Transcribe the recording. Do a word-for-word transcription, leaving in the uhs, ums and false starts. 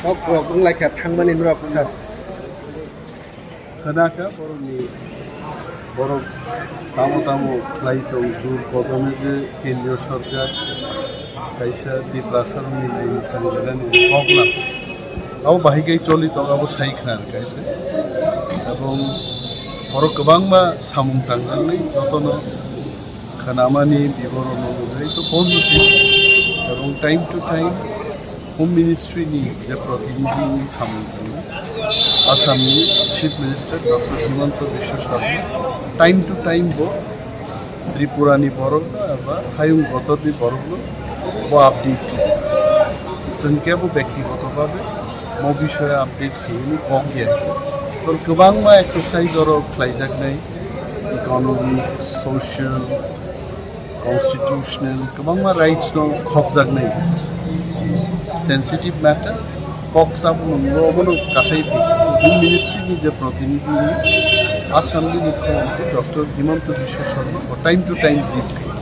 Kok rok wng lai kha thangmani norok sir. Khna kha borokni, borok tamo tamo khlai tong, jur kodome je kendriyo sorkar kaisa Tiprasa rokni naini thani belani kok na. Abo bahai kai choli tong, abo sai khna kha. Ebong borok kwbangma samung tangjaknai jotono khnamani biboron no nugwi to positive. Ebong time to time Home Ministry ni je protinidhi ni samung tangwi Assam ni Chief Minister Doctor Himanta Biswa Sarma time to time bo Tripura ni borok no eba hayung gotor ni borok no bo update khlai. Chwng kebo bektigoto babe mo bishoyo update khlaiwi kok ya. Tor kwbangma exercise oro khlaijaknai, economic, social, constitutional, kwbangma rights no khopjaknai. Sensitive matter, kok sabo nungbo obono kasai Home Ministry ni je protinidhi ni Assam ni Mukhyamantri Doctor Himanta Biswa Sarma bo time to time brief khlai.